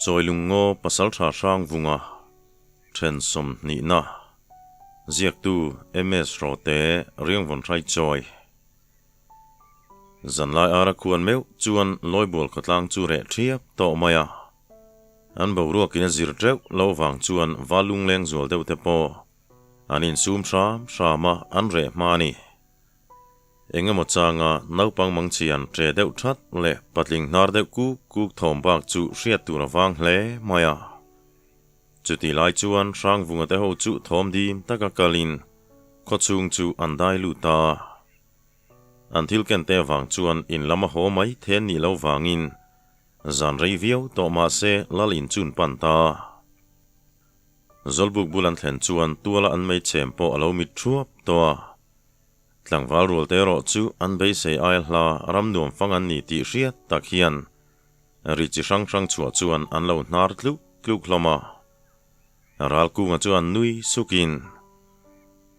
Chawilung ngaw Pasaltha Hrangvunga then sawmhnihna ziaktu MS Rote Riangvawnhrai Chawi Zanlai ara khuan meuh chuan Lawibual khawtlang chu reh thiap tawh mai a. An boruakin a zir teuh lo vang chuan Valungleng zual deuh te pawh an insum hram hram a, an reh hma a ni. Eng emaw changa naupang mangchhian ṭe deuh ṭhat leh patling hnar deuh kuk kuk thawm bak chu hriat tur a vang hle mai a. Chutih lai chuan Hrangvunga te ho chu thawm dim taka kalin khawchhung chu an dai lut ta. An thil ken te avang chuan in lam a haw mai then nih lo vangin zan rei viau tawh mah se lal in chun pan ta. Zawlbuk bul an thlen chuan tuala an meichhem pawh a lo mit thuap tawh a. Tlangval rual te erawh chu an beisei aia hla ram nuam fang an ni tih hriat tak hian ri chi hrang hrang chhuah chuan an lo hnar tluk tluk hlawm a. Ralkunga chuan nui sukin,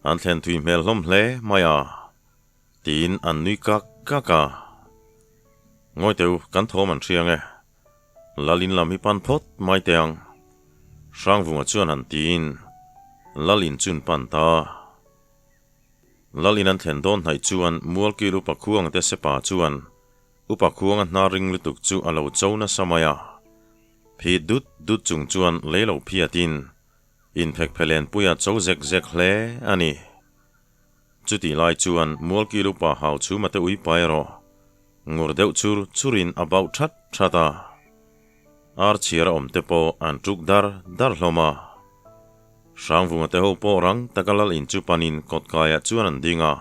An thlen thui hmel hlawm hle mai a, tiin an nui kak kak a. Ngawi teu, kan thawm an hriang e. Lalin lam hi pan phawt mai teh ang. Hrangvunga chuan han tiin Lalin chun pan ta. Lalin an thlen dawn hnaih chuan Mualkil Upa Khuang te sepa chuan Upa Khuanga hnar ring lutuk chu a lo cho nasa mai a. Phit dut dut chung chuan lei lo phiatin inphek phelen puia cho zek zek hle a ni. Chutih lai chuan Mualkil Upa Hauchhuma te uipa erawh ngur deuh chur churin a bauh that that a. Ar chhiar a awm te pawh an tuk dar dar hlawm a. Hrangvunga te ho pawh rang taka lal in chu panin kawtkaiah chuan an ding a.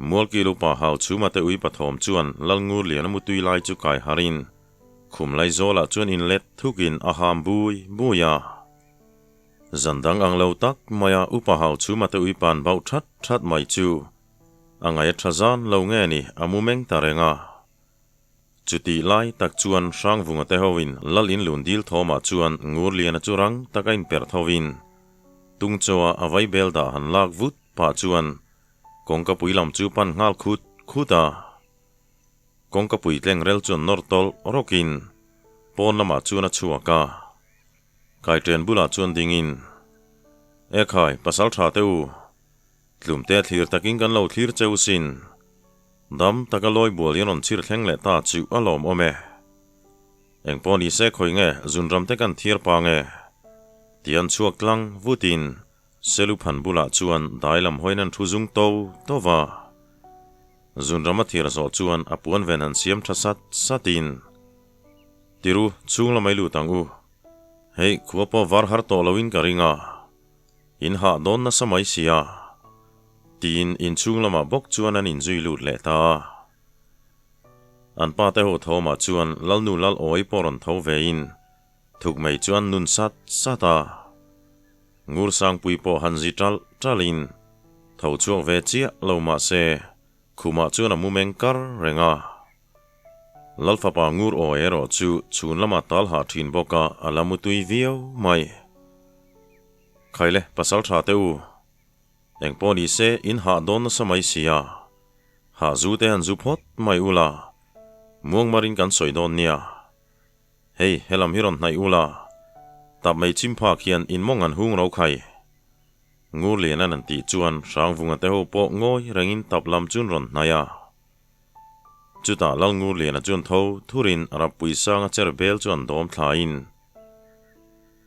Mualkil Upa Hauchhuma te uipa thawm chuan lal ngur lian a mutui lai chu kai harin khum lai zawlah chuan inlet thukin a ham bui bui a. Zan dang ang lo tak maia Upa Hauchhuma te uipa'n bauh that that mai chu a ngaih a tha zan lo nge ni a mu meng ta reng a. Chutih lai tak chuan Hrangvunga te hoin Lal in lun dil thawmah chuan Ngurliana chu rang taka inperh thovin Tungchawa a vai bel dah han lak vut pah chuan kawngka pui lam chu pan nghal khut khut a. Kawngka pui tleng rel chuan nawr tawlh rawkin pawn lamah chuan a chhuak a. Kaiṭen bulah chuan dingin, Ekhai, pasal ṭha teh u, Tlumte thlir takin kan lo thlir cheu sin. Dam taka lawi bual in rawn chhir thleng leh ta chu a lawm awm e. Engpawh ni se khawi nge zunram te kan thiar pa nge? Ti an chhuak tlang vutin Selu phan bulah chuan dai lam hawiin an thu zung to to va. Zunram a thiar zawh chuan a puan ven han siam tha sat satin, Tiru, chhung lamai lut ang u. Hei, khua pawh var har tawh loin ka ring a. In hah dawn nasa mai sia, tiin inchhung lamah bawk chuan an inzui lut leh ta a. An pa te ho thawmah chuan Lalnu Lal Awi pawh rawn tho vein thuk mai chu an nun sat sat a. Ngursangpui pawh han zi ṭalh ṭalhin tho chhuak ve chiah lo mah se khumah chuan a mu meng kar reng a. Lalfapa Ngur Awi erawh chu chhun lamah tal hah ṭhin bawk a, a la mu tui viau mai. Khaile, pasal tha teh u. Eng pawh ni se, in hah dawn nasa mai sia. Hah zu te han zu phawt mai ula. Muangmarin kan sawi dawn nia. Hei, helam hi rawn hnaih ula. Tap mai chim phak hian in mawng an hung ro khai. Ngurlian an an tih chuan Hrangvunga te ho pawh ngawi rengin tap lam chun rawn hnaih a. Chutah Lalngurliana chuan tho thurin Rappui sanga cher bel chu an dawm thlain,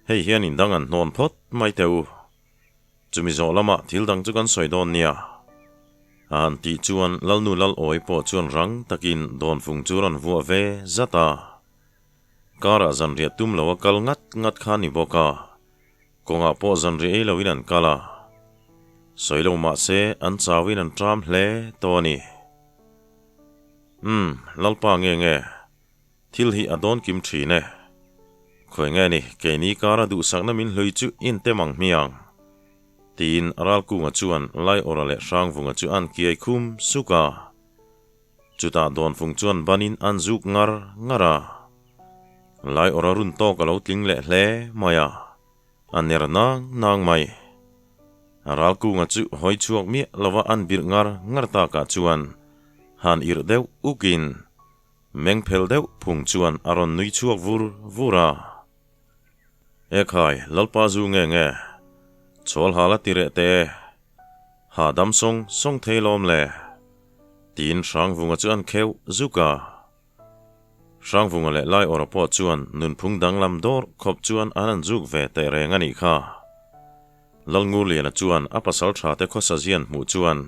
Hei hian in dang an hnawn phawt mai teh u. Chumi zawh lamah thil dang chu kan sawi dawn nia. A han tih chuan Lalnu Lalawi pawh chuan rang takin dawnfung chu rawn vuah ve zat a. Karah zanriah tum lo a kal ngat ngat kha a ni bawk a, kawngah pawh zanriah ei loin an kal a. Sawi lo mah se an chauin an ṭam hle tawh a ni. Umm, Lalpa nge nge? Thil hi a dawn kim thin e. Khawi nge ni, keini kara duhsakna min hlui chu in tem ang hmiang. Tiin Ralkunga chuan Laiawra leh Hrangvunga chu an kiai khum suk a. Chutah Dawnfung chuan banin an zuk ngar ngar a. Laiawra run tawk a lo tling leh hle mai a, a ner nang nang mai. Ralkunga chu hawi chhuak miah lova an birh ngar ngar takah chuan han irh deuh ukin. Meng phel deuh phung chuan a rawn nui chhuak vur vur a. Ekhai, Lalpa zu nge nge? Chhawl hal a ti reh teh e. Ha dam sawng sawng thei lawm le. Tiin Hrangvunga chu an kheuh zuk a. Hrangvunga leh Laiawra pawh chuan nunphung danglam dawr khawp chuan an an zuk ve teh reng a nih kha. Lalngurliana chuan a pasal tha te khawsa zian hmuh chuan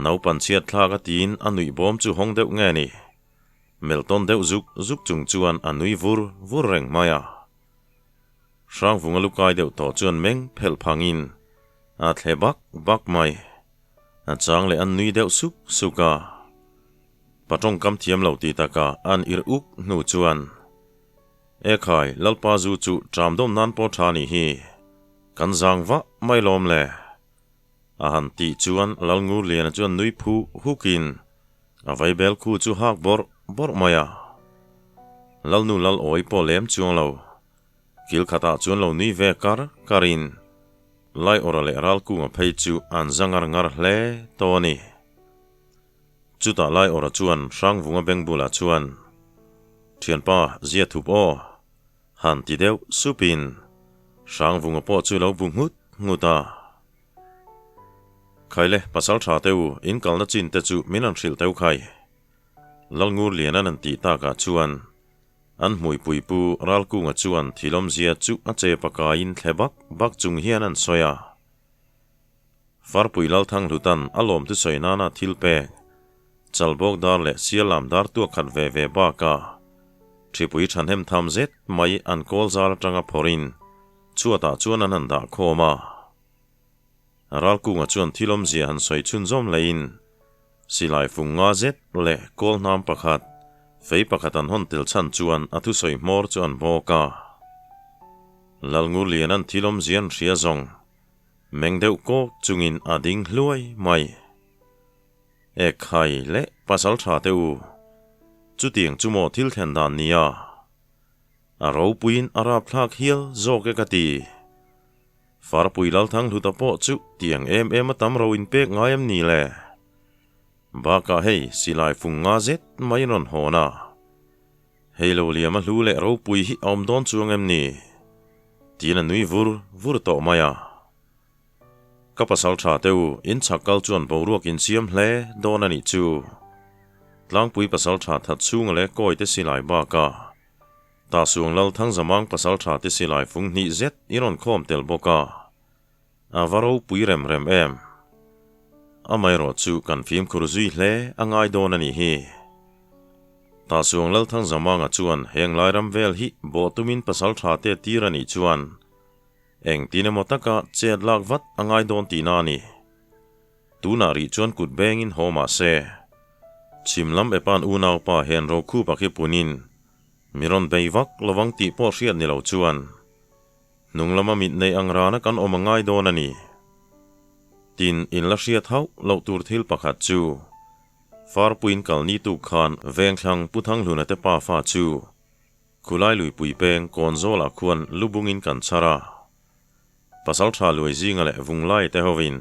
Naupan chhiat thlak a tiin a nuih bawm chu hawng deuh nge ni? Melh tawn deuh zuk zuk chung chuan a nui vur vur reng mai a. Hrangvunga lukai deuh tawh chuan meng phelh phangin a thle bak bak mai. A chang leh an nui deuh suk suk a. Pa tawngkam thiam lo ti taka an irh uk hnu chuan, Ekhai, Lalpa zu chu ṭam dawm nan pawh ṭha nih hi. Kan zang vah mai lawm le. A han tih chuan Lalngurliana chuan nui phu hukin a vaibel khu chu hak bawrh bawrh mai a. Lalnu lal awi pawh lem chuang lo. Kil khatah chuan lo nui ve kar karin Laiawra leh Ralkunga phei chu an za ngar ngar hle tawh a ni. Chutah Laiawra chuan Hrangvunga beng bulah chuan, Thianpa, zia thup aw. Han ti deuh supin Hrangvunga pawh chu lo bu nghut nghut a. Khaile, pasal tha teh u, in kalna chin te chu min han hrilh teuh khai. Lalngurlian an tih takah chuan an hmuipui pu Ralkunga chuan thilawmzia chu a che pakaiin thle bak bak chung hian an sawi a. Farpui Lalthanghlutan a lawm thusawi nana thil pek, Chalbawk dar leh Sialam dar tuak khat ve ve bakah Thipui thahnem tham zet mai an kawl zal atanga phawrhin chhuatah chuan an han dah khawm a. Ralkunga chuan thil awmzia han sawi chhunzawm leiin silai fung nga zet leh kawl hnam pakhat, fei pakhat an hawn tel chhan chuan a thusawi hmawr chu an bawk a. Lalngurliana'n thil awmzia an hria zawng meng deuh kawk chungin a ding hluai mai. Ekhai leh pasal tha teh u, chutiang chu maw thil thlen dan nia? A ropuiin a rapthlak hial zawk e ka ti. Farpui Lalthanghluta pawh chu tiang em em a tam ro in pek ngai em ni le? Bakah hei silai fung nga zet mai rawn hawn a. Hei lo liam a hlu leh ropui hi a awm dawn chuang em ni? Tiin a nui vur vur tawh mai a. Ka pasal tha teh u, in chhak kal chuan boruak in siam hle dawn a nih chu. Tlangpui pasal tha that chhunga leh kawi te silai bakah Tahsuang Lal Thangzamang pasal tha te silai fung hnih zet i rawn khawm tel bawk a, a va ropui rem rem em. Amaherawh chu kan fimkhur zui hle a ngai dawn a nih hi. Tahsuang Lal Thangzamanga chuan heng lai ram vel hi bawh tumin pasal tha te tir a nih chuan Engtin emaw taka chet lak vat a ngai dawn tihna a ni. Tunah rih chuan kut bengin haw mah se. Chhim lam epan unaupa hen rokhupa khi punin mi rawn bei vak lovang tih pawh hriat ni lo chuan hnung lama mit nei ang rana kan awm a ngai dawn a ni. Tin, in la hriat hauh loh tur thil pakhat chu Farpuiin kalni tuk khan Vengthlang Pu Thanghluna te pafa chu Khulai luipui peng kawn zawlah khuan lubungin kan chhar a. Pasal tha luai zinga leh vunglai te hovin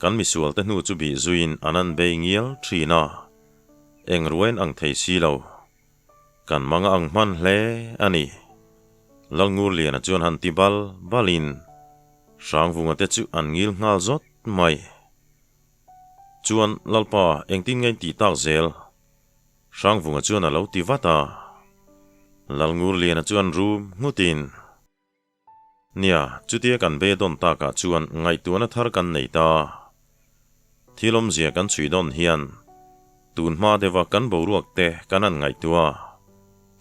kan misual te hnu chu bih zuiin an an bei ngial thin a. Eng ruain ang thei si lo. Kan manga ang hman hle a ni. Lalngurliana chuan han ti bal balin Hrangvunga te chu an ngil nghal zawt mai. Chuan Lalpa engtin nge in tih tak zel? Hrangvunga chuan a lo ti vat a. Lalngurliana chuan rum nghutin, Nia, chutia kan be dawn takah chuan ngaihtuahna thar kan nei ta. Thil awmzia kan chhui dawn hian tun hma deuha kan boruak te kan han ngaihtuah a,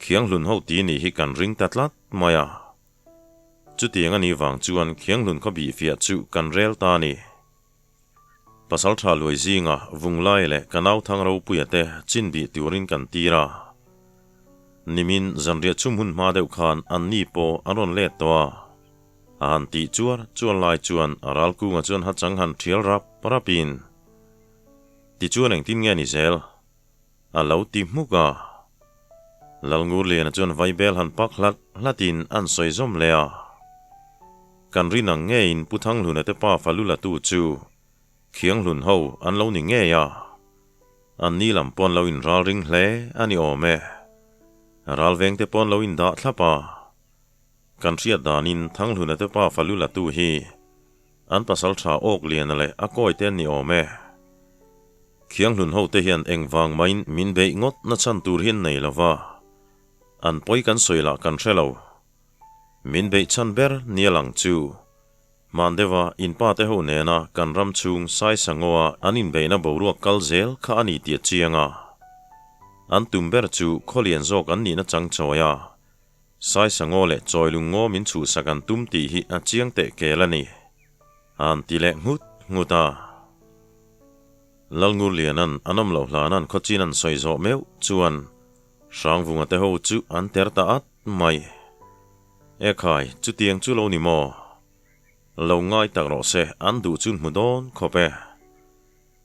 Khianghlun ho ti nih hi kan ring ta tlat mai a. Chutiang a nih vang chuan Khianghlun khaw bihfiah chu kan rel ta a ni. Pasalṭha luai zinga Vunglai leh ka nau thang ropuia te chin bih turin kan tir a. Nimin zanriah chhum hun hma deuh khan an ni pawh an rawn let tawh a. A han tih chuar chuan lai chuan Ralkunga chuan hachang han ṭhial rap rapin, Tichuan engtin nge ni zel? A lo ti hmuk a. Lalngurliana chuan vaibel han pak hlat hlatin an sawi zawm leh a. Kan rin ang ngeiin Pu Thanghluna te pa fa lu latu chu Khianghlun ho an lo ni ngei a. An ni lam pawn lo in ral ring hle a ni awm e. Ral veng te pawn lo in dah thlap a. Kan hriat danin Thanghluna te pa falu la tu hi an pasal tha awk liana leh a kawi te an ni awm e. Khianghlun ho te hian engvang maiin min beih ngawt na chhan tur hi an nei lo va, an pawi kan sawi lah kan hre lo. Min beih chhan ber nia lang chu. Hman deuha in pa te ho nena kan ram chhung Saisangoa an inbeihna boruak kal zel kha a ni tih a chiang a. An tum ber chu khawlian zawk an nihna chang chawi a, Saisango leh Chawilung ngaw min chhuhsak an tum tih hi a chiang teh kel a ni. An ti leh nghut nghut a. Lalngurliana'n an awm loh hlana'n khawchin an sawi zawh meuh chuan Hrangvunga te ho chu an ter ta at mai. E khai, chutiang chu lo ni maw? Lo ngai tak rawh se, an duh chun hmu dawn khawp e.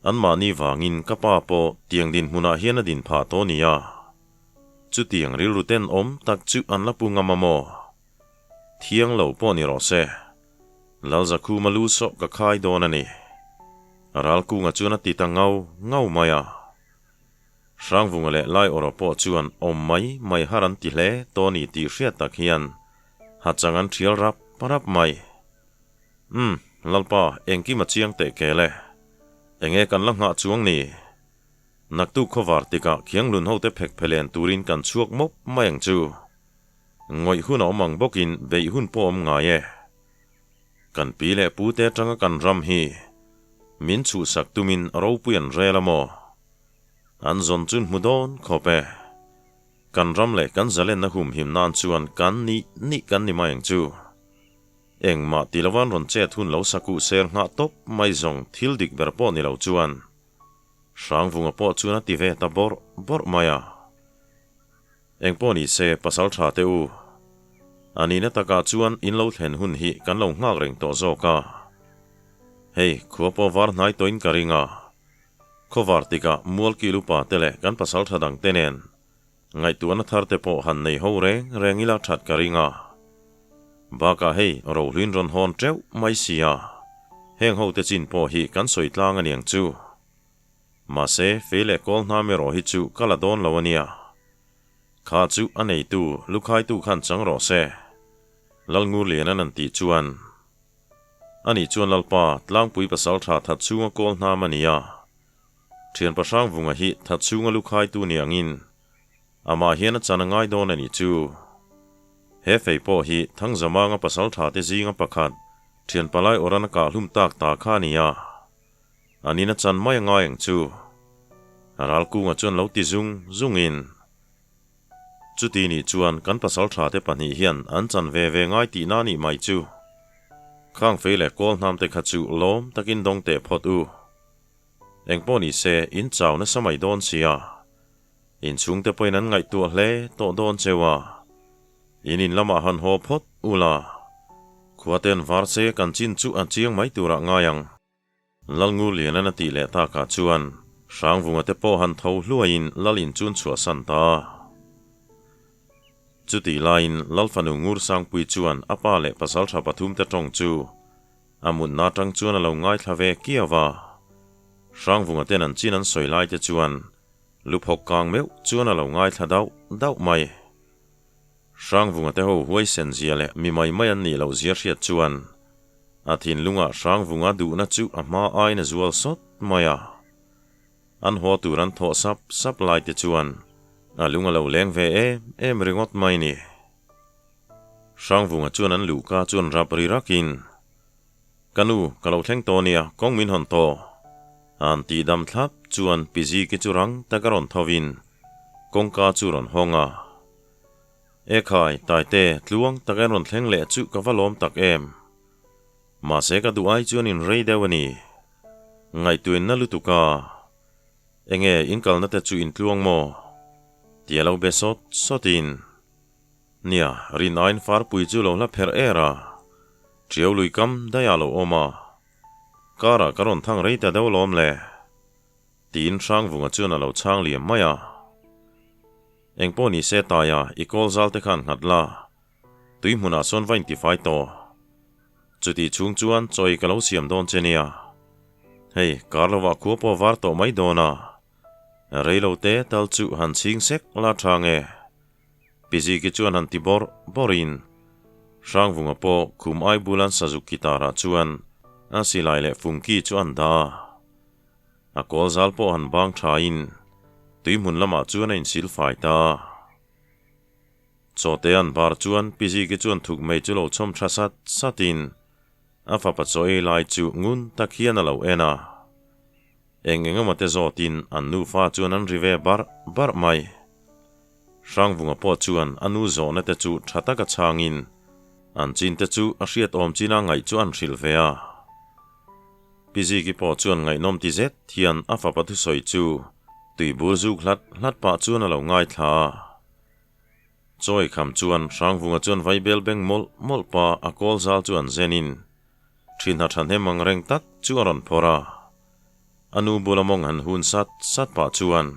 Anmahni vangin ka pa pawh tiang dinhmunah hian a din phah tawh nia. Chutiang rilru tenawm tak chu an la pu ngam a maw? Thiang lo pawh ni rawh se. Lalzakhuma lu sawh ka khai dawn a ni. Ralkunga chuan a ti ta ngau ngau mai a. Hrangvunga leh Laiawrha pawh chuan awm mai mai har an ti hle tawh a ni tih hriat tak hian hachang an thial rap rap mai. Umm, Lalpa, engkim a chiang teh kel e. Enge kan la nghah chuang ni? Naktuk khawvar tikah khianglun hote phek phelen turin kan chhuak mawp mai ang chu. Ngawih hun a awm ang bawkin beih hun pawh a awm ngai e. Kan pi leh pu te atanga kan ram hi min chhuhsak tumin ropui an rel a maw? An zawn chun hmu dawn khawp e. Kan ram leh kan zalenna humhim nan chuan kan nih nih kan ni mai ang chu. Engmah ti lovan rawn chet hun lo sakuh ser nghah tawp mai zawng thil dik ber pawh ni lo chuan Hrangvunga pawh chuan a ti ve ta bawrh bawrh mai a. Engpawh ni se pasal tha teh u. A nihna takah chuan in lo thlen hun hi kan lo nghak reng tawh zawk a. Hei, khua pawh var hnai tawhin ka ring a. Khawvar tikah Mualkil upa te leh kan pasal tha dang te nen ngaihtuahna thar te pawh han nei ho reng reng ila that ka ring a. Bakah hei rohluin rawn hawn teuh mai sia, heng ho te chin pawh hi kan sawi tlang aniang chu. Mahse, fei leh kawl hnam erawh hi chu ka la dawn lo a nia. Kha chu a neitu, lukhaitu khan chang rawh se. Lalngurliana'n an tih chuan, Ani chuan Lalpa, tlangpui pasal tha that chhunga kawl hnam a ni a. Thian Pahrangvunga hi that chhunga lukhaitu ni angin amah hian a chan a ngai dawn a nih chu. He fei pawh hi Thangzamanga pasal tha te zinga pakhat, thian palai awrana kah hlum tak ta kha a ni a. An in a chan mai a ngai ang chu. Ralkunga chuan lo ti zung zungin, Chuti nih chuan kan pasal tha te pahnih hian an chan ve ve ngai tihna nih mai chu. Khang fei leh kawl hnam te kha chu lawm takin dawng teh phawt u. Engpawh ni se in chau nasa mai dawn sia. Inchhung te pawhin an ngaihtuah hle tawh dawn cheu a. In in lamah han haw phawt u la. Khuate an var che kan chin chu a chiang mai turah ngai ang. Lalngurliana'n a tih leh takah chuan Hrangvunga te pawh han tho hluaiin Lal in chun chhuahsan ta. Chutih laiin Lalfanu Ngursangpui chuan a pa leh pasaltha pathum te tawng chu a mutna atang chuan a lo ngaithla ve kiau a. Hrangvunga ten an chin an sawi lai te chuan luphawk kang meuh chuan a lo ngaithla dauh dauh mai. Hrangvunga te ho huaisen zia leh mi mai mai an nih loh zia hriat chuan a thinlungah Hrangvunga duhna chu a hma aiin a zual sawt mai a. An haw tur an thawh sap sap lai te chuan a lung a lo leng ve em em ringawt mai ni. Hrangvunga chuan an luhka chuan rap ri rakin, Ka nu, ka lo thleng tawh nia, kawng min hawn tawh. An tih dam thlap chuan Pi Ziki chu rang tak a rawn thovin kawngka chu rawn hawng a. E khai, Taite, tluang tak en rawn thleng leh chu ka va lawm tak em. Mahse ka duh ai chuan in rei deuh a ni. Ngaihtuinna lutuk a. Enge in kalna te chu in tluang maw? Tia lo be sawt sawt in. Nia, rin aiin farpui chu lo hla pherh er a. Ṭiau lui kam daih ah lo awm a. Karah ka rawn thang rei ta deuh lawm le. Tiin Hrangvunga chuan a lo chhang liam mai a. Engpawh ni se Taia, i kawl zal te khan nghat la, tui hmunah sawn va intifai tawh. Chutih chhung chuan chawi ka lo siam dawn che nia. Hei, kar lovah khua pawh var tawh mai dawn a. Reilo te tal chu han chhing sek la tha nge? Pi Ziki chuan han ti bawrh bawrhin Hrangvunga pawh khum ai bulan sazuk kitarah chuan a silai leh fungki chu an dah a. A kawl zal pawh han bang thain tui hmun lamah chuan a insil fai ta. Chawte an bar chuan Pi Ziki chuan thuk mei chu lo chhawm tha sat satin a fapa chaw ei lai chu ngun tak hian a lo en a. Eng eng emaw te zawtin an nufa chuan an ri ve barh barh mai. Hrangvunga pawh chuan a nu zawhna te chu tha taka chhangin an chin te chu a hriat awm china ngaih chu an hrilh ve a. Pi Ziki pawh chuan ngaihnawm ti zet hian a fapa thusawi chu tui bur zuk hlat hlat pah chuan a lo ngaithla a. Chawi kham chuan Hrangvunga chuan vaibel beng mawlh mawlh pa a kawl zal chu an zenin thin ha thahnem ang reng tak chu a rawn phawrh a. A nu bula mawng han hun sat sat pah chuan,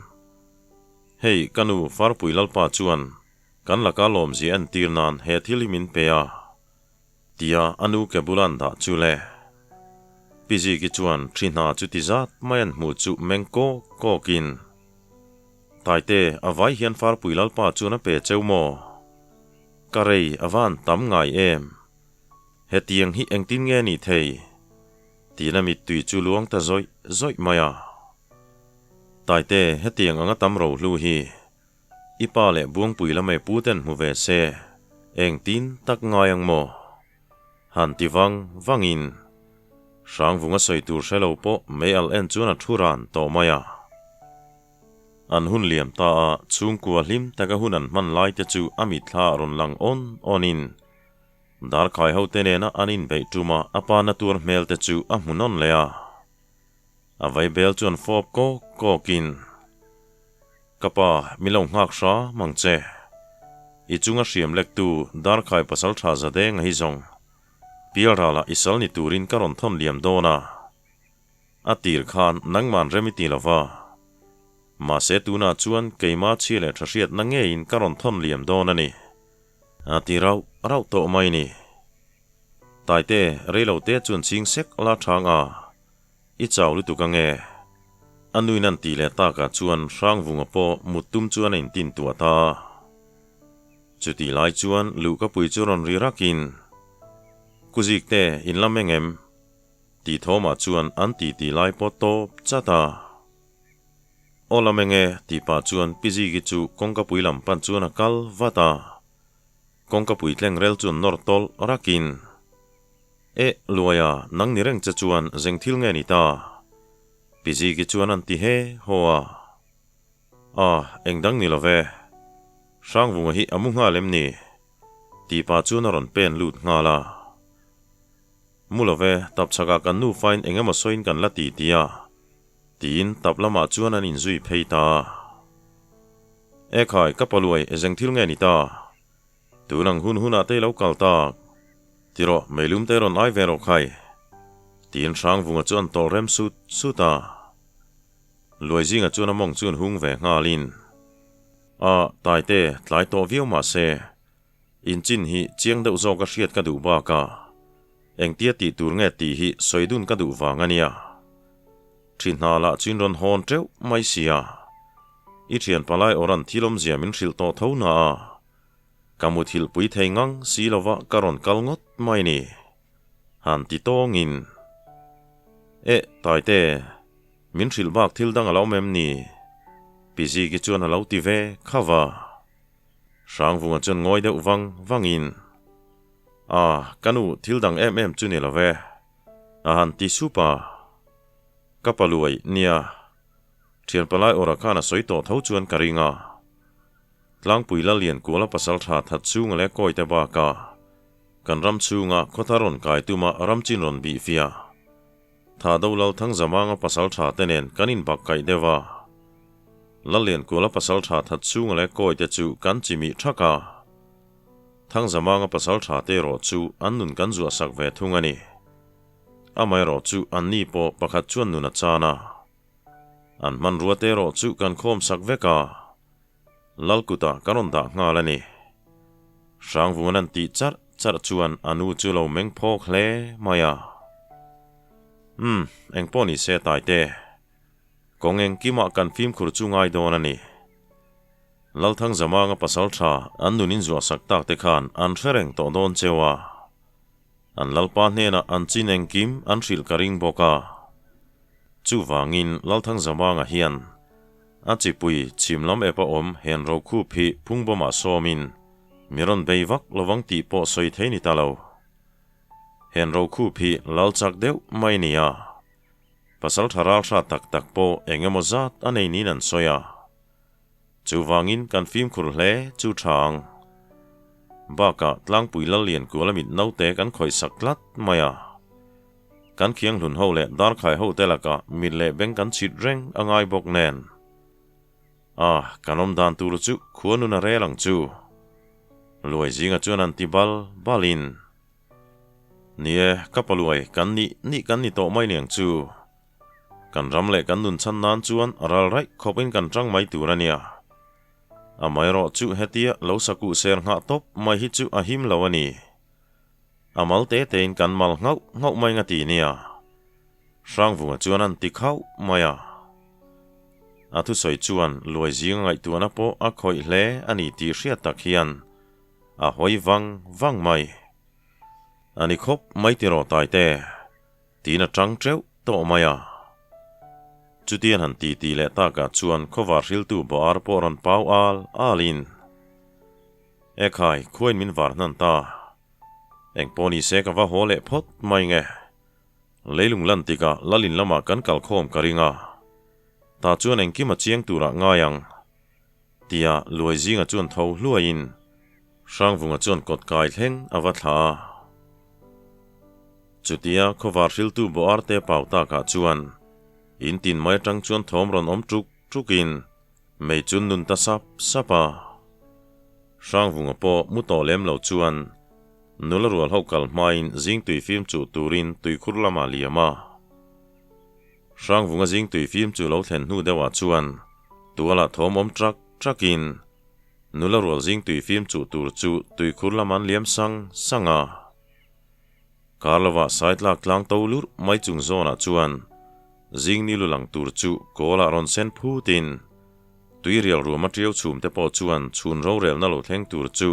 Hei, ka nu, Farpui Lalpa chuan kan laka lawmzia entir nan he thil hi min pe a, tia a nu ke bula an dah chu le. Pi Ziki chuan thi hna chu ti zat mai an hmuh chu meng kawk kawkin, Taite, a vai hian Farpui Lalpa chuan a pe cheu maw? Ka rei a van tam ngai em? Hetiang hi engtin nge ni thei? Tiin a mittui chu luang ta zawih zawih mai a. Taite, hetiang anga tam rohlu hi i pa leh Buangpui lamei pu ten hmu ve se, engtin tak ngai ang maw? Han ti vang vangin Hrangvunga sawi tur hre lo pawh mei al en chuan a thu ran tawh mai a. An hun liam ta a, chhungkua hlim taka hun an hman lai te chu a mitthla ah rawn lang awn awnin Darkhai hote nena an inbeih ṭuma a pa na tuar hmel te chu a hmu nawn leh a. A vaibel chuan fawp kawk kawkin, Ka pa, mi lo nghak hra mang che. I chunga hriam lektu Darkhai pasalṭha Zadenga hi zawng Pialralah i sal ni turin ka rawn thawn liam dawn a. A tir khan nangman rem i ti lo va. Mahse tunah chuan keima chhia leh ṭha hriatna ngeiin ka rawn thawn liam dawn a ni. A ti rauh rauh tawh mai ni. Taite, reilo te chuan ching sek la chang a, i chau lutuk ange. A nuin an tih leh takah chuan Hrangvunga pawh mut tum chuan a intin tuah ta. Chutih lai chuan luhkapui chu rawn ri rakin, Kuzik te, in lam eng em? Tih thawmah chuan an titi lai pawh tawp chat a. Aw lam eng e, tih pah chuan Pi Ziki chu kawngkapui lam pan chuan a kal vat a. Kawngkapui tleng rel chuan nawr tawlh rakin, Eh, Luaia, nang ni reng che chuan zeng thil nge ni ta? Pi Ziki chuan an ti he haw a. A, eng dang ni lo ve. Hrangvunga hi a mu nghal em ni? Tih pah chuan a rawn pen lut nghal a. Mu lo ve, tapchhakah kan nufain eng emaw sawiin kan la ti ti a. Tiin tap lamah chuan an inzui phei ta. E khai, ka paluai e zeng thil nge ni ta? Tun ang hun hunah te i lo kal tak. Ti rawh, meilum te rawn ai ve rawh khai. Tiin Hrangvunga chu an tawlh rem sut sut a. Luai zinga chuan a mawng chu an hung ve nghalin. A, Taite, tlai tawh viau mah se, inchin hi chiang deuh zawk a hriat ka duh bakah engtia tih tur nge tih hi sawi dun ka duh vang a nia. Thi hna lah chu in rawn hawn teuh mai sia. I thian palai awran thil awmzia min hrilh tawh tho na a, ka muthilh pui thei ngang si lova ka rawn kal ngawt mai ni. Han ti tawngin. Eh, Taite, min hrilh bak thil dang a lo awm em ni? Pi Ziki chuan a lo ti ve kha va. Hrangvunga chuan ngawi deuh vang vangin, A, ka nu, thil dang em em chu ni lo ve. A han ti sup a. Ka paluai, nia. Thian palai awrah khan a sawi tawh tho chuan ka ring a. Tlangpui Lalian Kuala pasal tha that chhunga leh kawite bakah kan ram chhunga khawthar rawn kai tuma ram chin rawn bih fiah. Tha do Lal Thangzamanga pasal tha te nen kan inbak kaih deuh a. Lalian Kuala pasal tha that chhunga leh kawite chu kan chimih thak a. Thangzamanga pasal tha te erawh chu an nun kan zuah sak ve thung a ni. Amaherawh chu an ni pawh pakhat chuan nun a chan a. An hmanrua te erawh chu kan khawm sak vek a, Lalkutah kan rawn dah nghal a ni. Hrangvungan an tih charh charh chuan a nu chu lo meng phawk hle mai a. Umm, engpawh ni se Taite. Kawng engkimah kan fimkhur chu ngai dawn a ni. Lalthangzamanga pasal tha an nun inzuahsak tak te khan an hre reng tawh dawn cheu a. An Lalpa hnenah an chin engkim an hrilh ka ring bawk a. Chuvangin Lalthangzamanga hian a chipui chhim lam ep a awm hen rokhup hi phungbawmah sawmin mi rawn bei vak lovang tih pawh sawi thei ni ta lo. Hen rokhup hi lal chak deuh mai nia. Pasal tha ral hrat tak tak pawh eng emaw zat a nei niin an sawi a. Chuvangin kan fimkhur hle chu tha ang. Bakah tlangpui lal lian kual a mit naute kan khawih sak tlat mai a. Kan khiang hlun ho leh darkhai ho te lakah mit leh beng kan chhit reng a ngai bawk nen. A, kan awm dan tur chu khua nun a rel ang chu. Luai zinga chuan an ti bal balin. Ni e, ka paluai kan nih nih kan ni tawh mai niang chu. Kan ram leh kan nun chhan nan chuan ral raih khawpin kan tang mai tur a nia. Amaherawh chu hetia lo sakuh ser nghah tawp mai hi chu a him lo a ni. A mal te tein kan mal nghauh nghauh mai nga ti nia. Hrangvunga chuan an ti khauh mai a. A thusawi chuan luai zinga ngaihtuahna pawh a khawih hle a ni tih hriat tak hian A hawi vang vang mai. A ni khawp mai tiraw Taite, tiin a tang teuh tawh mai a. Chutian han ti ti leh takah chuan khawvar hriltu bawh ar pawh rawn pau al alin, Ekhai, khuain min var hnan ta. Engpawh ni se ka va haw leh phawt mai nge. Leilung lan tikah Lalin lamah kan kal khawm ka ring a. Tah chuan engkim a chiang turah ngai ang. Tia Luai zinga chuan tho hluaiin Hrangvunga chuan kawt kai thleng a va thla a. Chutia khawvar hriltu bawh arte pau takah chuan in tin mai atang chuan thawm rawn awm tuk tukin mei chu nun ta sap sap a. Hrangvunga pawh mu tawh lem lo chuan nula rual ho kal hmain zing tui fim chuh turin tuikhur lamah liam a. Hrangvunga zing tui fim chu lo thlen hnu deuhah chuan tualah thawm awm trak trakin nula rual zing tui fim chuh tur chu tuikhur lam an liam sang sang a. Kar lovah saitlak tlang to lurh mai chung zawnah chuan zing ni lu lang tur chu kawlah rawn sen phutin tuirial ruam a tiau chhum te pawh chuan chhun rorelna lo thleng tur chu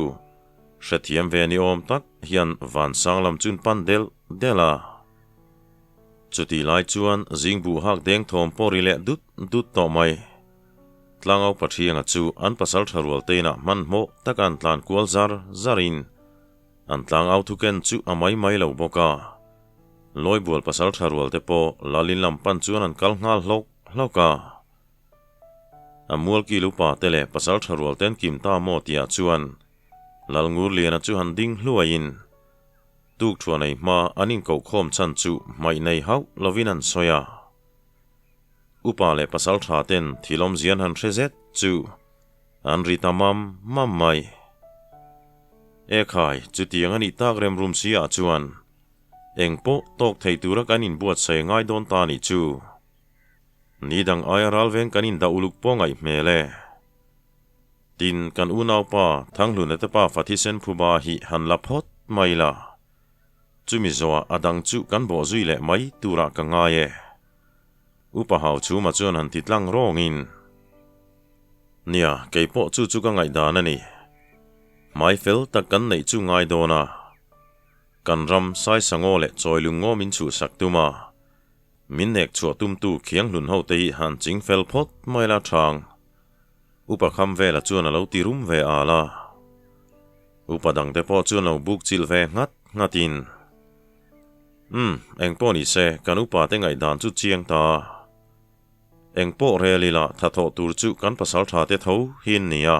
hrethiam ve ni awm tak hian vansang lam chun pan delh delh a. Chutih lai chuan zing buh hak deng thawm pawh ri leh dut dut tawh mai. Tlangau Pathianga chu an pasal tha rual te inah hmanhmawh taka an tlan kual zar zarin an tlangau thuken chu a mai mai lo bawk a. Lawibual pasal tha rual te pawh Lalin lam pan chuan an kal nghal hlawk hlawk a. A mualkil upa te leh pasal tha rual te an kim ta maw tihah chuan Lalngurliana chu han ding hluaiin Tuk thuan ei hma an inkohkhawm chhan chu hmaih nei hauh lovin an sawi a. Upa leh pasal tha ten thil awmzia an han hre zet chu an ri ta mam mam mai. Ekhai, chutiang a nih tak rem rum si ah chuan eng pawh tawk thei tura kan inbuatsaih ngai dawn ta nih chu. Ni dang aia ralveng kan indah uluk pawh ngaih hmel e. Tin, kan unaupa Thanghluna te pa Fathisen Phuba hi han la phawt mai la. Chumi zawhah a dang chu kan bawh zui leh mai turah ka ngai e. Upa Hau Chhuma chuan han ti tlang rawngin, Nia, kei pawh chu chu ka ngaihdan a ni. Hmai fel tak kan neih chu ngai dawn a. Kan ram Saisangaw leh Chawilungngaw min chhuhsak tum a. Min nek chhuah tumtu Khianghlun ho te hi han ching fel phawt mai la thang. Upa kham vela chuan a lo ti rum ve al a. Upa dangte pawh chuan lo buk chilh ve nghat nghatin, Umm, eng pawh ni se, kan upa te ngaihdan chu chiang ta. Eng pawh rel ila tha thawh tur chu kan pasal tha te tho hi an ni a.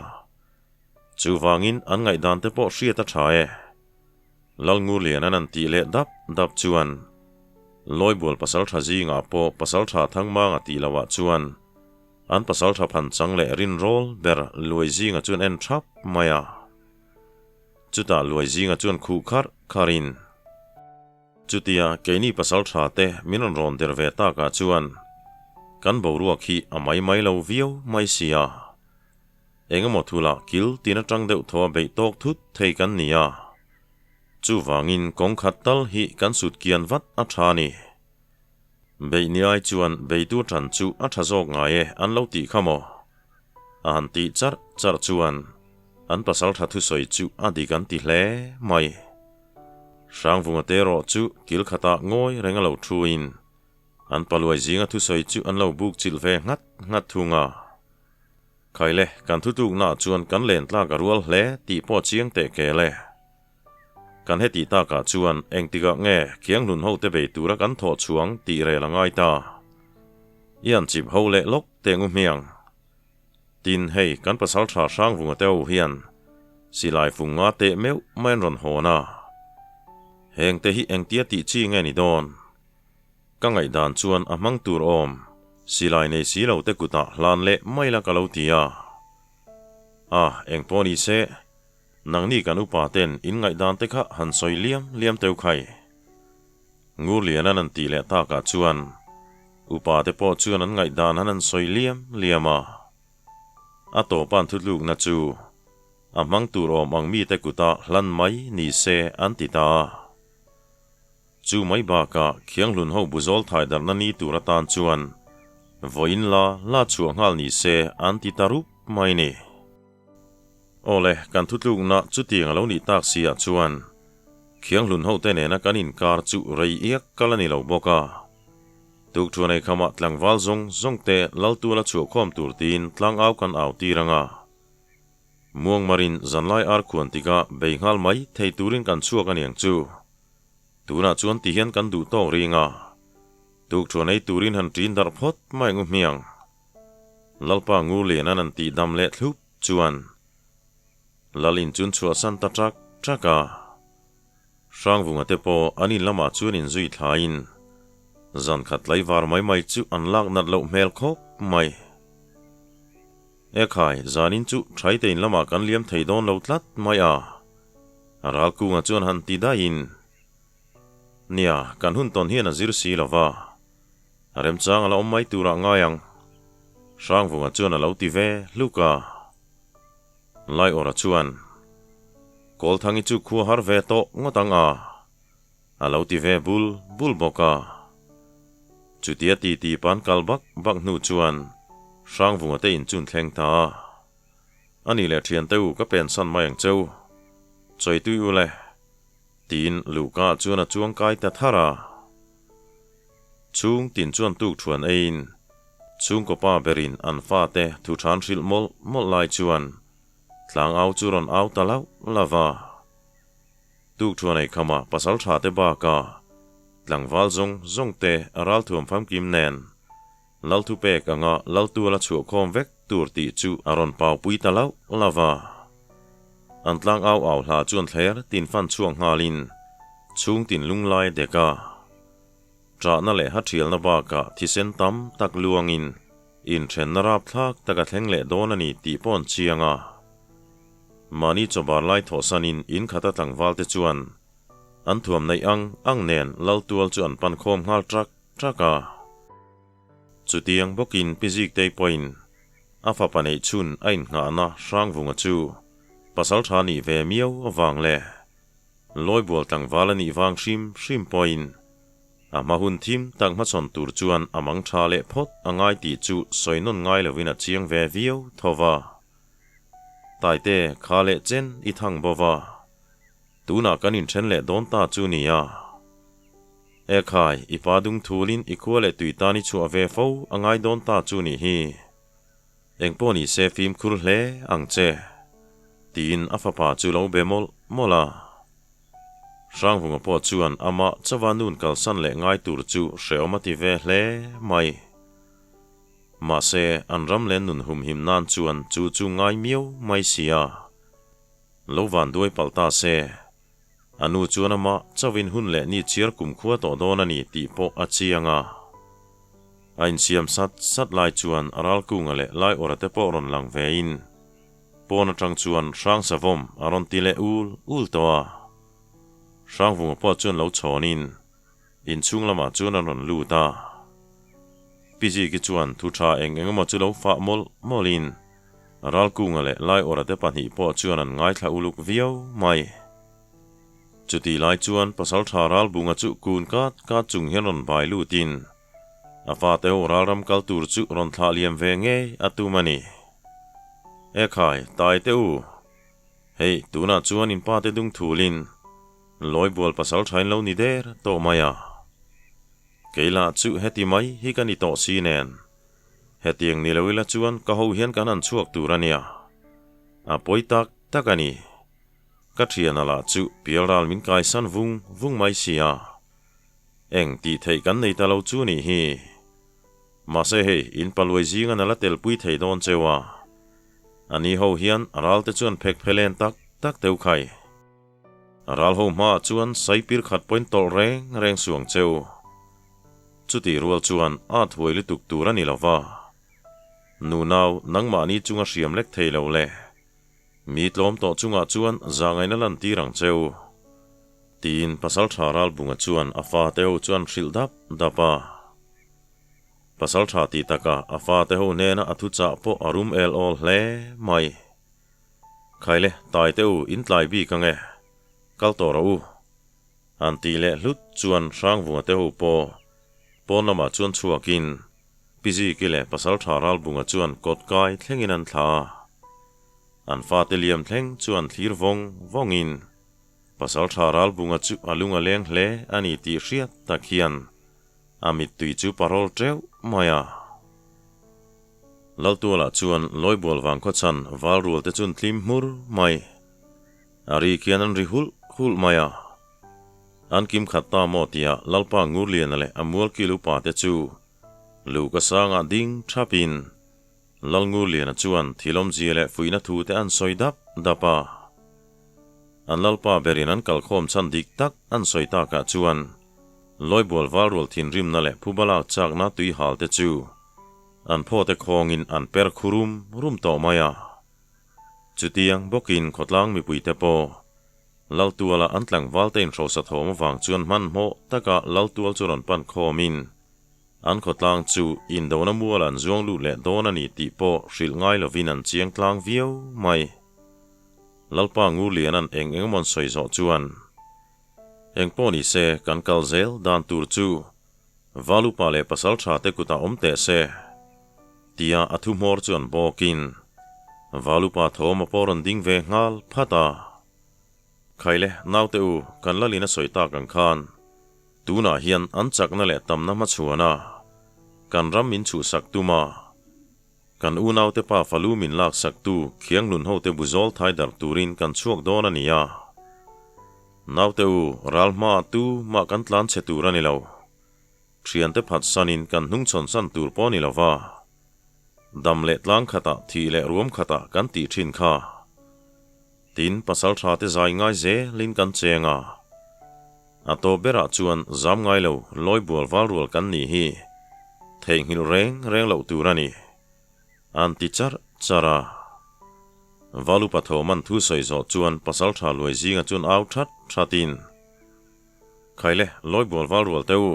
Chuvangin an ngaihdan te pawh hriat a tha e. Lalngurlian an an tih leh dap dap chuan Lawibual pasal tha zingah pawh pasal tha Thangmanga tih lohah chuan An pasaltha phan chang leh rinrawl ber Luai zinga chuan en thap mai a. Chutah Luai zinga chuan khuh kharh kharhin, Chutia keini pasaltha te min rawn rawn der ve takah chuan kan boruak hi a mai mai lo viau mai si a. Engemaw thulah kil tin atang deuh thaw a beih tawk thut thei kan ni a. Chuvangin kawng khat tal hi kan sut kian vat a tha a ni. Beih ni ai chuan beitu ṭan chu a ṭha zawk ngai e an lo tih kha maw? A han tih charh charh chuan an pasalṭha thusawi chu a dik an ti hle mai. Hrangvunga te erawh chu kil khatah ngawi reng a lo thuin an paluai zinga thusawi chu an lo buk chilh ve nghat nghat thung a. Khaile, kan thutluknaah chuan kan len tlak a rual hle tih pawh chiang teh kel e. Kan heti takah chuan engtikah nge Khianghlun hote bei tura kan thawh chhuang tih rel a ngai ta. I an chip ho leh lawk teh ngu hmiang. Tin, hei kan pasal tha Hrangvunga te ho hian silai fung nga teh meuh mai an rawn hawn a. Hengte hi engtia tih chi nge ni dawn? Ka ngaihdan chuan a hmang tur awm silai nei si lo te kutah hlan leh mai la ka lo ti a. A, engpawh ni se. Nangni kan upa ten in ngaihdan te kha han sawi liam liam teu khai. Ngurlian an an tih leh takah chuan upa te pawh chuan an ngaihdan han an sawi liam liam a. A tawpa an thutlukna chu a hmang tur awm ang mite kuta hlan mai ni se an ti ta a. Chu mai bakah Khianghlun ho buzawl thai darhna ni tur atan chuan vawiin la la chhuah nghal ni se an ti ta rup mai ni. Awle, kan thutlukna chutiang a lo nih tak si ah chuan Khianghlun hote nena kan inkar chu rei iak kal a ni lo bawk a. Tukthuan ei khamah tlangval zawng zawng te Laltuala chhuahkhawm tur tiin tlangau kan au tir ang a. Muangmarin zanlai ar khuan tikah bei nghal mai thei turin kan chhuak a niang chu. Tunah chuan ti hian kan duh tawk ring a. Tukthuan ei turin han ṭin darh phawt mai ngu hmiang. Lalpa Ngurlianan an tih dam leh thlup chuan Lalin chun chhuahsan ta ṭak ṭak a. Hrangvunga te pawh an in lamah chuan inzui thlaiin zan khat tlaivar mai mai chu an lak nat loh hmel khawp mai. Ekhai, zanin chu ṭhaite in lamah kan liam thei dawn lo tlat mai a, Ralkunga chuan han ti daihin, Nia, kan hun tawn hian a zir si lo va. A remchang a la awm mai turah ngai ang. Hrangvunga chuan a lo ti ve hluk a. Laiawra chuan, Kawlthangi chu khua har ve tawh ngawt ang a, a lo ti ve bul bul bawk a. Chutia titi pan kal bak bak hnu chuan Hrangvunga te in chun thleng ta a. A nih leh thiante u ka pensan mai ang cheu. Chawitui u le. Tiin Luhka chuan a chuang kai ta thar a. Chhung tin chuan tuk thuan eiin chhungkaw pa berin an fate thu than hrilh mawlh mawlh lai chuan tlang au chu rawn au ta lauh lauh a. Tuk thuan ei khamah pasal tha te baka tlangval zawng zawng te a ralthuam famkim nen Lalthu pek anga Laltuala chhuahkhawm vek tur tih chu a rawn paupui ta lauh lauh a. An tlang au au hla chuan thler tin fan chhuak nghalin chhung tin lunglai a dek a. Ṭahna leh hathialna bakah thisen tam tak luangin inthenna rapthlak tak a thleng leh dawn a ni tih pawh an chiang a. Mahni chawbar lai thawhsanin in khata tlangvalte chuan an thuam neih ang ang nen Laltual chu an pan khawm nghal ṭak ṭak a. Chutiang bawkin Pi Ziktei pawhin a fapa neih chhun a innghahna Hrangvunga chu pasal tha nih ve miau avang leh Lawibual tlangval a nih vang hrim hrim pawhin a hma hun thim tak hmachhawn tur chuan a mang tha leh phawt a ngai tih chu sawi nawn ngai lovin a chiang ve viau tho va. Taite kha leh chen i thang bo va, tunah kan inthen leh dawn ta chu nia. Ekhai, i pa dung thulin i khua leh tui tan i chhuah ve fo a ngai dawn ta chu nih hi. Engpawh ni se fimkhur hle ang che, tiin a fapa chu lo be mawlh mawlh a. Hrangvunga pawh chuan amah chauha nun kalsan leh ngai tur chu hrehawm a ti ve hle mai. Mahse, an ram leh nun humhim nan chuan chu chu ngai miau mai si a. Lo van duai palh ta se. A nu chuan amah chauhin hun leh ni chhiar kumkhua tawh dawn a ni tih pawh a chiang a. A insiam sat sat lai chuan a ralkunga leh laiawra te pawh rawn lang vein pawn atang chuan hrang savawm a rawn ti leh ul ul tawh a. Hrangvunga pawh chuan lo chhawnin inchhung lamah chuan an rawn lut a. Pi Ziki chuan thu tha eng eng emaw chu lo fah mawlh mawlhin Ralkunga leh Laiawra te pahnih pawh chuan an ngaithla uluk viau mai. Chutih lai chuan Pasaltha Ralbunga chu kun kat kat chung hian rawn bai lutin. A fate ho ralram kal tur chu rawn thlah liam ve ngei a tum a ni. E khai, tai teh u. Hei, tunah chuan in pate dung thulin Lawibual pasal thain lo ni der tawh mai a. Kei lah chu heti mai hi ka ni tawh si nen. Hetiang ni lo ila chuan ka ho hian kan han chhuak tur a nia. A pawi tak tak a ni. Ka thiana lah chu pialral min kaisan vung vung mai si a. Eng tih theih kan nei ta lo chu nih hi. Mahse hei, in paluai zinga na la telpui thei dawn cheu a. A ni ho hian a ral te chuan phek phelen tak tak teu khai. A ral ho hmaah chuan saipir khat pawhin tawlh reng reng suang cheu. Chutih rual chuan at huai lutuk tur a ni lo va. Nunau, nangmahni chunga hriam lek thei lo le. Mi tlawm tawh chungah chuan zahngaihna lantir ang cheu. Tiin Pasaltha Ralbunga chuan a fate ho chuan hrilh dap dap a. Pasaltha tih taka a fate ho hnena a thuchah pawh a rum el awl hle mai. Khaile, taite u, in tlai bik ang e. Kal tawh rawh u. An tih leh hlut chuan Hrangvunga te ho pawh pawn lamah chuan chhuakin Pi Ziki leh Pasaltha Ralbunga chuan kawt kai thlengin an thla a. An fate liam thleng chuan thlir vawng vawngin Pasaltha Ralbunga chu a lung a leng hle a ni tih hriat tak hian a mittui chu parawl teuh mai a. Laltualah chuan Lawibual vangkhawchhan valrual te chun tlim hmur mai. A ri khian an ri hulh hulh mai a. An kim khat ta maw tia Lalpa Ngurliana leh a mualkil upa te chu luhka sangah ding thapin Lal Ngurliana chuan thilawmzia leh fuihna thu te an sawi dap dap a. An Lalpa berin an kalkhawm chhan dik tak an sawi takah chuan Lawibual valrual thinrimna leh phubalak chakna tuihal te chu an phawte khawngin an per khu rum rum tawh mai a. Chutiang bawkin khawtlang mipuite pawh Laltuala an tlangvalte inhrosa thawm avang chuan hmanhmawh taka Laltual chu rawn pan khawmin an khawtlang chu indona mual an zuang lut leh dawn a ni tih pawh hrilh ngai lovin an chiang tlang viau mai. Lalpa Ngurliana'n eng eng emaw an sawi zawh chuan eng pawh ni se kan kal zel dan tur chu Valupa leh Pasaltha te kutah awm teh se tia a thu hmawr chuan bawkin Valupa thawm a pawh rawn ding ve nghal phat a. Khaile, naute u, kan lalin a sawi tak ang khan tunah hian an chakna leh tamna hmachhuan a, kan ram min chhuhsak tum a, kan unaute pa falu min laksaktu Khianglun hote buzawl thai darh turin kan chhuak dawn a ni a. Naute u, ral hmaah tu mah kan tlan chhe tur a ni lo. Thiante phatsanin kan hnungchhawn san tur pawh a ni lo va. Dam leh tlang khatah, thih leh ruam khatah kan tih thin kha. Tin, pasal tha te zai ngai zelin kan cheng a. A tawp berah chuan zam ngai lo lawibual valrual kan nih hi theihnghilh reng reng loh tur a ni. An ti charh charh a. Valupa Thoman thu sawi zawh chuan pasal tha luai zinga chuan au that thatin, Khaile, lawibual valrual teh u.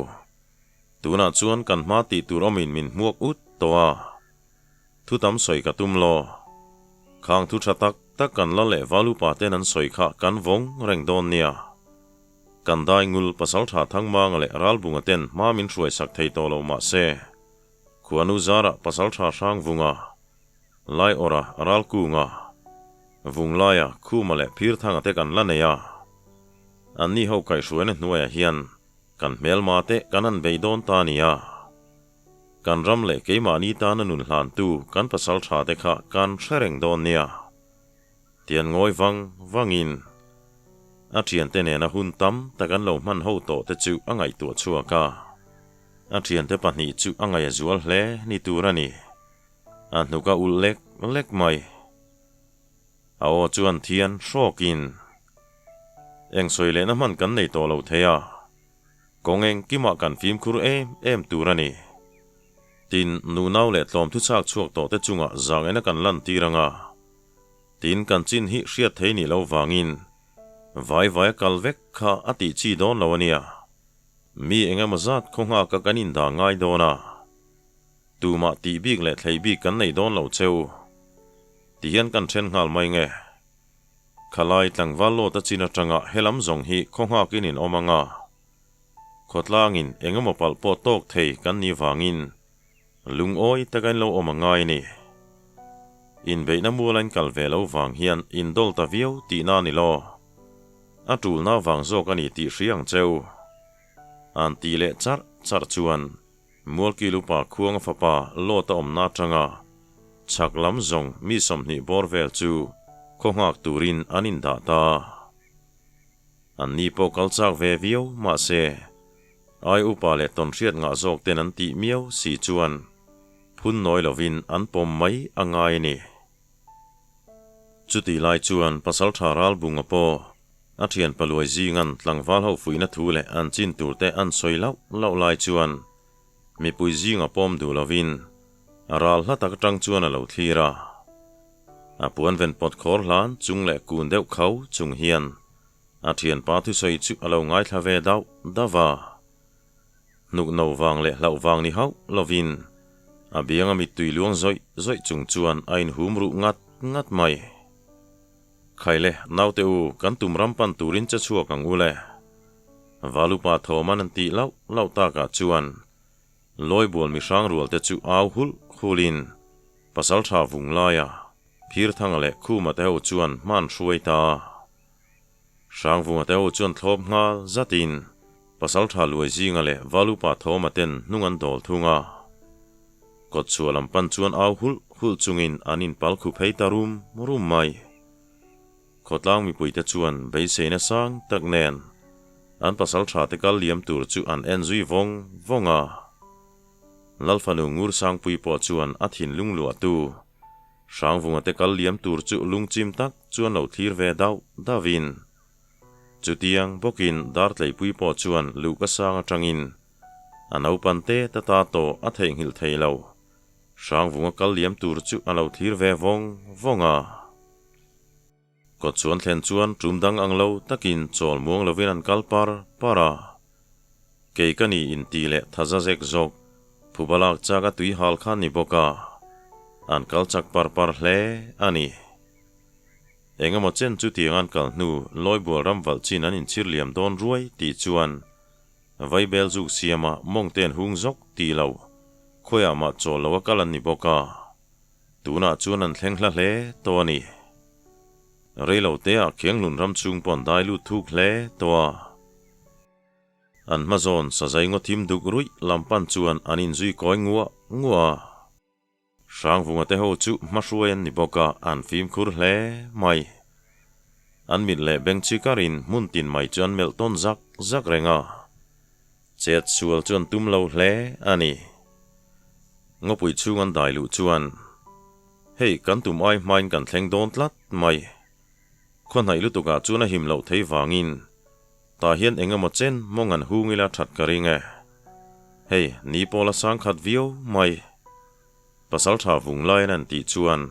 Tunah chuan kan hma tih tur awmin min hmuak ut tawh a. Thu tam sawi ka tum lo. Khang thu tha tak tak kan la leh valupa ten an sawi kha kan vawng reng dawn nia. Kan dai ngul pasaltha Thangmanga leh Ralbunga ten hma min hruai sak thei tawh lo mah se, Khuanu zarah pasaltha Hrangvunga, Laiawra, Ralkunga, Vunglaia, Khuma leh Phirthanga te kan la nei a. Anni ho kaihhruaina hnuaiah hian kan hmelma te kan han bei dawn ta nia. Kan ram leh keimahni tana nun hlantu kan pasal tha te kha kan hre reng dawn nia. Tian ngawi vang vangin a thiante nena hun tam tak an lo hman ho tawh te chu a ngaihtuah chhuak a. A thiante pahnih chu a ngaih a zual hle ni tur a ni. A hnuk a ulh lek lek mai. A aw chuan thian hrawkin eng sawi lehna hman kan nei tawh lo thei a. Kawng engkimah kan fimkhur em em tur a ni. Tin, nunau leh tlawm thuchhak chhuak tawhte chungah zangena kan lantir ang a. Tin, kan chin hi hriat thei nih loh vangin vai vaia kal vek kha a tih chi dawn lo a nia. Mi eng emaw zat khaw nghaka kan indah ngai dawn a. Tumah tih bik leh thlei bik kan nei dawn lo cheu. Tihian kan then nghal mai nge. Khalai tlangval lawt a chin atanga helam zawng hi khaw nghakin in awm ang a. Khawtlangin engemaw palh pawh tawk thei kan nih vangin lungawi taka in lo awm a ngai a ni. Inbeihna muala in kal ve lo vang hian in dawl ta viau tihna a ni lo. A tulna vang zawk a ni tih hria ang cheu. An tih leh charh charh chuan Mualkil upa Khuanga fapa Lawta awmna atanga chhak lam zawng mi 20 bawr vel chu khaw nghak turin an indah ta. An ni pawh kal chak ve viau mahse ai upa leh tawnhriat ngah zawk ten an tih miau si chuan phun nawi lovin an pawm mai a ngai a ni. Chutih lai chuan Pasaltha Ralbunga pawh a thian paluai zingan tlangval ho fuihna thu leh an chin tur te an sawi lauh lauh lai chuan mipui zinga pawm duh lovin a ral hla tak atang chuan a lo thlir a. A puan ven pawt khawr hlan chung leh kun deuh kho chung hian a thianpa thusawi chu a lo ngaithla ve dauh dauh a. Hnuk no vang leh hlauh vang ni hauh lovin a bianga mittui luang zawih zawih chung chuan a inhum ruh ngat ngat mai. Khaile, naute u, kan tum ram pan turin che chhuak ang u le. Valupa thawm an an tih lauh lauh takah chuan Lawibual mihrang rual te chu au hulh hulhin Pasaltha vung laia Phirthanga leh Khuma te ho chuan hma an hruai ta. Hrangvunga te ho chuan thlawp nghal zatin Pasaltha Luai Zinga leh Valupa Thawma ten hnung an dawl thung a. Kawtchhuah lam pan chuan au hulh hulh chungin an inpal khu phei ta rum rum mai. Khawtlang mipuite chuan beiseina sang tak nen an pasaltha te kal liam tur chu an en zui vawng vawng a. Lalfanu Ngursangpui pawh chuan a thinlung luahtu Hrangvunga te kal liam tur chu lungchim tak chuan lo thlir ve dauh dauhin chutiang bawkin Dartleipui pawh chuan luhka sang atangin a naupan te ta ta tawh a theihnghilh thei lo. Hrangvunga kal liam tur chu a lo thlir ve vawng vawng a. Kawt chuan thlen chuan tum dang ang lo takin chawl muang lovin an kal par par a. Kei ka ni inti leh thaza zek zawk phuba lak chak a tui hal kha ni bawk a, an kal chak par par hle a ni. Engemaw chen chutiang an kal hnu Lawibual ram valh chin an inchhir liam dawn ruai tih chuan Vaibel zuk siama mawng te an hung zawk tih lo khawiah mah chawl lo a kal an ni bawk a. Tunah chuan an thleng hla hle tawh a ni. Reilo teah Khianglun ram chhung pawh an dai lut thuk hle tawh a. An hma zawn sazai ngaw thim duk ruih lam pan chuan an inzui kawi nguah nguah a. Hrangvunga te ho chu hma hruai an ni bawk a, an fimkhur hle mai. An mit leh beng chi karin hmun tin mai chu an melh tawn zak zak reng a. Chet sual chu an tum lo hle a ni. Ngawpui chhung an dai luh chuan, Hei, kan tum ai hmain kan thleng dawn tlat mai. Khaw hnaih lutukah chuan a him loh thei vangin tah hian eng emaw chen mawng an hung ila that ka ring e. Hei, ni pawla sang khat viau mai. Pasaltha vung laiin an tih chuan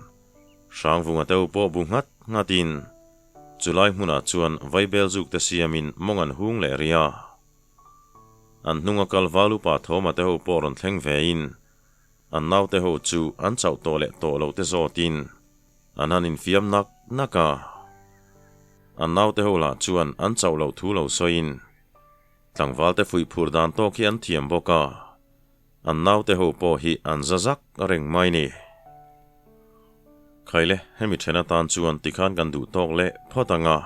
Hrangvunga te ho pawh bu nghat nghatin chulai hmunah chuan vaibel zuk te siamin mawng an hung leh rih a. An hnunga kal val upa Thawma te ho pawh rawn thleng vein an naute ho chu an chauh tawh leh tawh lo te zawtin an han infiam nak nak a. An naute ho lah chuan an chauh loh thu lo sawiin tlangval te fuih phur dan tawk hi an thiam bawk a, an naute ho pawh hi an za zak reng mai ni. Khaile, hemi then atan chuan tikhan kan duh tawk leh phawt ang a.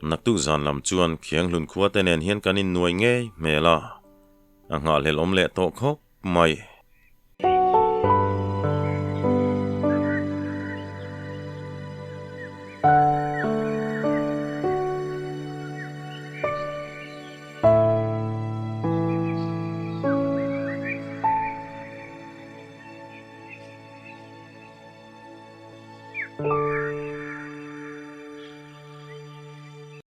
Naktuk zan lam chuan Khianghlun khua te nen hian kan innuai ngei hmel a, a nghahhlelh awm leh tawh khawp mai.